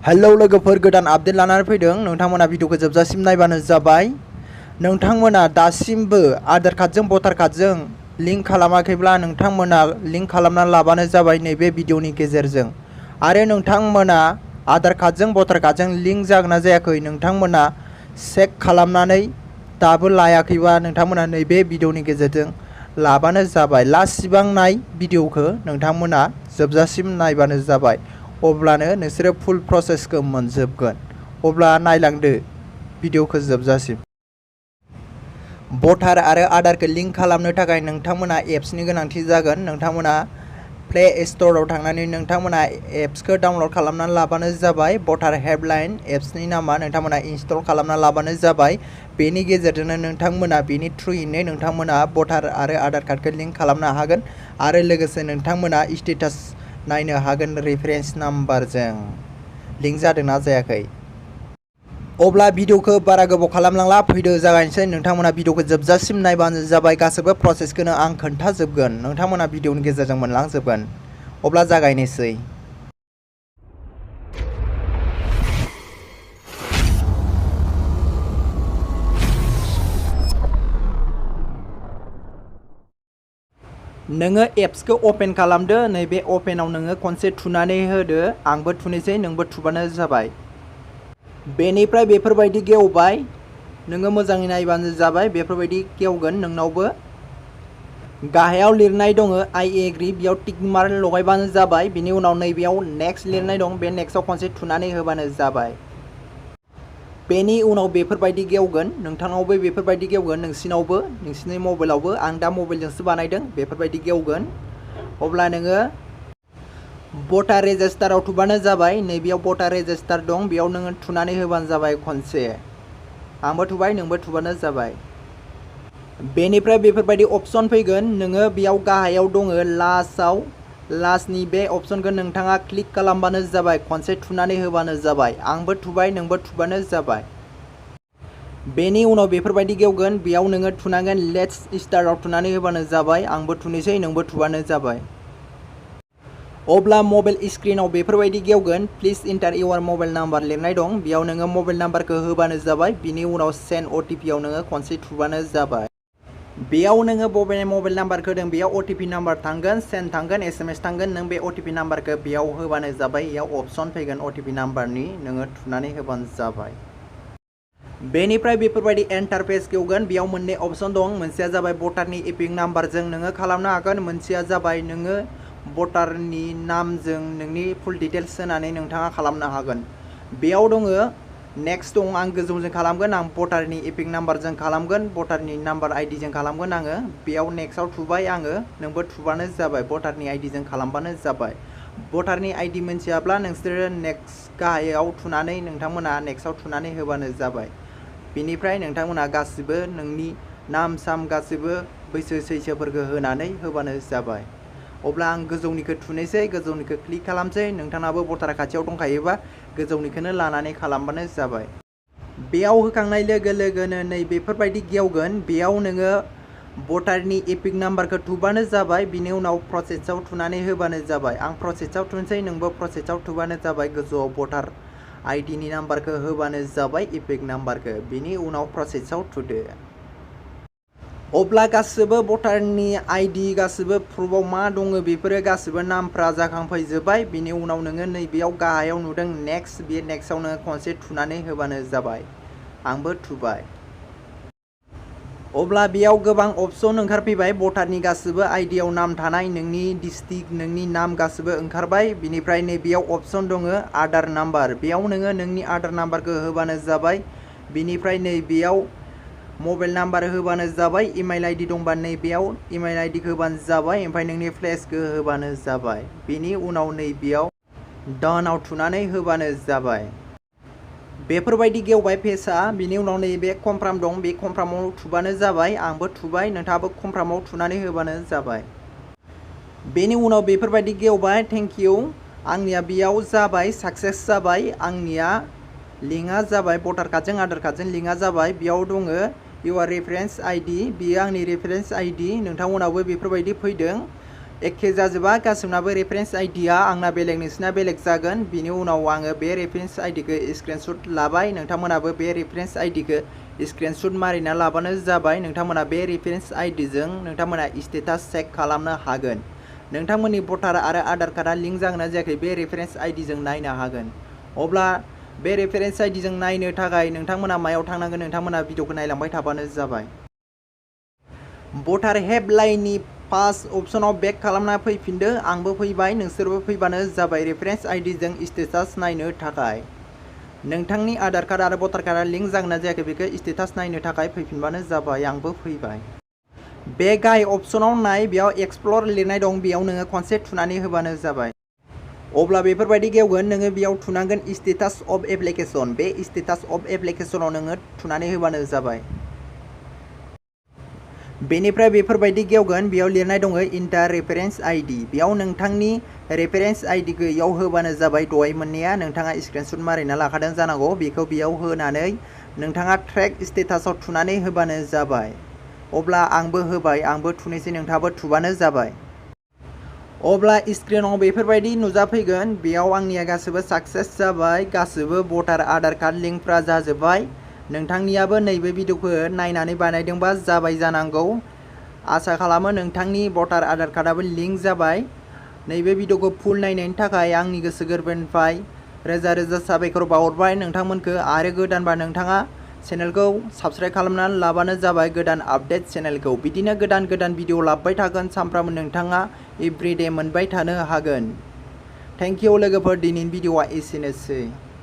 Hello लोगोफोर, गोदान update लानानै फैदों। नोंथांमोना भिडिअखौ जोबजासिम नायबानो जाबाय। नोंथांमोना दासिमबो आधार कार्डजों भटार कार्डजों लिंक खालामाखैब्ला नोंथांमोना लिंक खालामनानै लाबानो जाबाय नैबे भिडिअनि गेजेरजों। आरो नोंथांमोना आधार कार्डजों भटार कार्डजों लिंक जागोन ना जायाखै नोंथांमोना चेक खालामनानै दाबो लायाखैबा नोंथांमोना नैबे भिडिअनि गेजेरजों लाबानो जाबाय। लास्ट सिबां नाय भिडिअखौ नोंथांमोना जोबजासिम नायबानो जाबाय, अब्लानो नोंसोरो फुल प्रसेसखौ मोनजोबगोन। अब्ला नायलांदो भिडिअखौ जोबजासिम। भटार आरो आधारखौ लिंक खालामनो थाखाय नोंथांमोना एप्सनि गोनांथि जागोन। नोंथांमोना प्ले स्ट'राव थांनानै नोंथांमोना एप्सखौ डाउनलड खालामनानै लाबानो जाबाय। भटार हेल्पलाइन एप्सनि नामा नोंथांमोना इनस्टल खालामना लाबानो जाबाय। बेनि गेजेरजोंनो नोंथांमोना बेनि थ्रुयैनो नोंथांमोना भटार आरो आधार कार्डखौ लिंक खालामनो हागोन। आरो लोगोसे नोंथांमोना स्टेटास नायनो हागोन रेफारेन्स नाम्बारजों लिंक जादोंना जायाखै। अब्ला भिडिअखौ बारा गोबाव खालामलांला, फैदो जागायनोसै। नोंथांमोना भिडिअखौ जोबजासिम नायबानो जाबाय। गासैबो प्रसेसखौनो आं खोन्थाजोबगोन, नोंथांमोना भिडिअनि गेजेरजों मोनलांजोबगोन। अब्ला जागायनोसै। नोङो एप्सखौ अपेन खालामदो। नैबे अपेनाव नोङो खनसे थुनानै होदो। आंबो थुनोसै, नोंबो थुबानो जाबाय। बेनिफ्राय बेफोरबायदि गेवबाय, नोङो मोजाङै नायबानो जाबाय। बेफोरबायदि गेवगोन नोंनावबो। गाहायाव लिरनाय दङ आइ एग्रि, बेयाव टिक मार्क लगायबानो जाबाय। बिनि उनाव नैबेयाव नेक्स्ट लिरनाय दं, बे नेक्स्टआव खनसे थुनानै होबानो जाबाय। बेनि उनाव बेफोरबायदि गेवगोन, नोंथांनावबो बेफोरबायदि गेवगोन, नोंसिनावबो नोंसिनि मबाइलावबो। आं दा मबाइलजोंसो बानायदों, बेफोरबायदि गेवगोन। अब्ला नोङो भटार रेजिस्टाराव थुबानो जाबाय। नैबेयाव भटार रेजिस्टार दं, बेयाव नोङो थुनानै होबानो जाबाय खनसे। आंबो थुबाय, नोंबो थुबानो जाबाय। बेनिफ्राय बेफोरबायदि अपसन फैगोन। नोङो बेयाव गाहायाव दङ लास्टनि बे अपसनखौ नोंथाङा क्लिक खालामबानो जाबाय, खनसे थुनानै होबानो जाबाय। आंबो थुबाय, नोंबो थुबानो जाबाय। बेनि उनाव बेफोरबायदि गेवगोन, बेयाव नोङो थुनांगोन लेट्स स्टार्टआव थुनानै होबानो जाबाय। आंबो थुनोसै, नोंबो थुबानो जाबाय। अब्ला मबाइल स्क्रिनाव बेफोरबायदि गेवगोन, प्लिज इन्टार इउर मबाइल नाम्बार लिरनाय दं, बेयाव नोङो मबाइल नाम्बारखौ होबानो जाबाय। बिनि उनाव सेन्ड अटिपिआव नोङो खनसे थुबानो जाबाय। बेयाव नोङो बबे मबाइल नाम्बारखौ होदों बेयाव अटिपि नाम्बार थांगोन, सेन्ड थांगोन, SMS थांगोन। नों बे अटिपि नाम्बारखौ बेयाव होबानो जाबाय। बेयाव अपसन फैगोन अटिपि नाम्बारनि, नोङो थुनानै होबानो जाबाय। बेनिफ्राय बेफोरबायदि एन्टार पेज गेवगोन, बेयाव मोननै अपसन दं। मोनसेया जाबाय भटारनि इपिक नाम्बारजों नोङो खालामनो हागोन, मोनसेया जाबाय नोङो भटारनि नामजों नोंनि फुल डिटेल्स होनानै नोंथाङा खालामनो हागोन। बेयाव दङ नेक्स्ट दं, आं गोजौजों खालामगोन। आं भटारनि इपिक नाम्बारजों खालामगोन, भटारनि नाम्बार आइडिजों खालामगोन आङो। बेयाव नेक्स्टआव थुबाय आङो, नोंबो थुबानो जाबाय। भटारनि आइडिजों खालामबानो जाबाय। भटारनि आइडि मोनथियाब्ला नोंसोरो नेक्स्ट गाहायाव थुनानै नोंथांमोना नेक्स्टआव थुनानै होबानो जाबाय। बेनिफ्राय नोंथांमोना गासिबो नोंनि नाम साम गासिबो बैसो सैसोफोरखौ होनानै होबानो जाबाय। अब्ला आं गोजौनिखौ थुनोसै, गोजौनिखौ क्लिक खालामसै। नोंथाङाबो भटार खाथियाव दंखायोबा गोजौनिखौनो लानानै खालामबानो जाबाय। बेयाव होखांनाय लोगो लोगोनो नै बेफोरबायदि गेवगोन, बेयाव नोङो भटारनि इपिक नाम्बारखौ थुबानो जाबाय। बिनि उनाव प्रसेसआव थुनानै होबानो जाबाय। आं प्रसेसआव थुनोसै, नोंबो प्रसेसआव थुबानो जाबाय। गोजौआव भटार आइडिनि नाम्बारखौ होबानो जाबाय, इपिक नाम्बारखौ। बिनि उनाव प्रसेसआव थुदो। अब्ला गासिबो भटारनि आइडि गासिबो प्रुफआव मा दङ बेफोरो गासिबो नामफ्रा जाखांफैजोब्बाय। बिनि उनाव नोङो नैबेयाव गाहायाव नुदों नेक्स्ट, बे नेक्स्टआव नोङो खनसे थुनानै होबानो जाबाय। आंबो थुबाय। अब्ला बेयाव गोबां अपसन ओंखारफैबाय। भटारनि गासिबो आइडियाव नाम थानाय, नोंनि डिस्ट्रिक्ट, नोंनि नाम गासिबो ओंखारबाय। बिनिफ्राय नैबेयाव अपसन दङ आधार नाम्बार, बेयाव नोङो नोंनि आधार नाम्बारखौ होबानो जाबाय। बिनिफ्राय नैबेयाव मबाइल नाम्बार होबानो जाबाय। इमेल आइडि दंबा नैबेयाव इमेल आइडिखौ होबानो जाबाय। ओमफ्राय नोंनि प्लेसखौ होबानो जाबाय। बेनि उनाव नैबेयाव डानआव थुनानै होबानो जाबाय। बेफोरबायदि गेवबाय पेजआ। बिनि उनाव नैबे कनफार्म दं, बे कनफार्माव थुबानो जाबाय। आंबो थुबाय, नोंथाङाबो कनफार्माव थुनानै होबानो जाबाय। बेनि उनाव बेफोरबायदि गेवबाय। थेंक इउ, आंनिया बेयाव जाबाय, साक्सेस जाबाय। आंनिया लिंकआ जाबाय, भटार कार्डजों आधार कार्डजों लिंकआ जाबाय। बेयाव दङ इउआर रेफारेन्स आइडि, बेयो आंनि रेफारेन्स आइडि। नोंथांमोनावबो बेफोरबायदि फैदों। एखे जाजोबा गासिबनाबो रेफारेन्स आइडिया आंना बेलेग नोंसिना बेलेग जागोन। बिनि उनाव आङो बे रेफारेन्स आइडिखौ स्क्रिनशट लाबाय। नोंथांमोनाबो बे रेफारेन्स आइडिखौ स्क्रिनशट मारिना लाबानो जाबाय। नोंथांमोना बे रेफारेन्स आइडिजों नोंथांमोना स्टेटास चेक खालामनो हागोन। नोंथांमोननि भटार आरो आधार कार्डआ लिंक जागोन ना जायाखै बे रेफारेन्स आइडिजों नायनो हागोन। अब्ला बे रेफारेन्स आइडिजों नायनो थाखाय नोंथांमोना मायाव थांनांगोन नोंथांमोना भिडिअखौ नायलांबाय थाबानो जाबाय। भटार हेल्पलाइननि फार्स्ट अपसनाव बेक खालामना फैफिनदो। आंबो फैबाय, नोंसोरबो फैबानो जाबाय रेफारेन्स आइडिजों स्टेटास नायनो थाखाय। नोंथांनि आधार कार्ड आरो भटार कार्डआ लिंक जागोन ना जायाखै बेखौ स्टेटास नायनो थाखाय फैफिनबानो जाबाय। आंबो फैबाय। बे गाहाय अपसनाव नाय, बेयाव एक्सप्लर लिरनाय दं, बेयाव नोङो खनसे थुनानै होबानो जाबाय। अब्ला बेफोरबायदि गेवगोन। नोङो बेयाव थुनांगोन स्टेटास अफ एप्लिकेसन। बे स्टेटास अफ एप्लिकेसनाव नोङो थुनानै होबानो जाबाय। बेनिफ्राय बेफोरबायदि गेवगोन। बेयाव लिरनाय दङ इन्टार रेफारेन्स आइडि। बेयाव नोंथांनि रेफारेन्स आइडिखौ इयाव होबानो जाबाय। दहाय मोननाया नोंथाङा स्क्रिनशट मारिना लाखादों जानांगौ। बेखौ बेयाव होनानै नोंथाङा ट्रेक स्टेटासाव थुनानै होबानो जाबाय। अब्ला आंबो होबाय, आंबो थुनोसै, नोंथाङाबो थुबानो जाबाय। अब्ला स्क्रिनाव बेफोरबायदि नुजाफैगोन। बेयाव आंनिया गासिबो साक्सेस जाबाय। गासिबो भटार आधार कार्ड लिंकफ्रा जाजोब्बाय। नोंथांनियाबो नैबे भिडिअखौ नायनानै बानायदोंबा जाबाय जानांगौ। आसा खालामो नोंथांनि भटार आधार कार्डआबो लिंक जाबाय। नैबे भिडिअखौ फुल नायनायनि थाखाय आंनि गोसो गोरबोनिफ्राय रोजा रोजा साबायखर बावहरबाय नोंथांमोनखौ। आरो गोदानबा नोंथाङा चेनेलखौ साबस्क्राइब खालामनानै लाबानो जाबाय, गोदान आपडेट चेनेलखौ। बिदिनो गोदान गोदान भिडिअ लाबोबाय थागोन। सानफ्रामबो नोंथाङा एभ्रिडे मोनबाय थानो हागोन। थेंक इउ लोगोफोर, दिनैनि भिडिअआ एसेनोसै।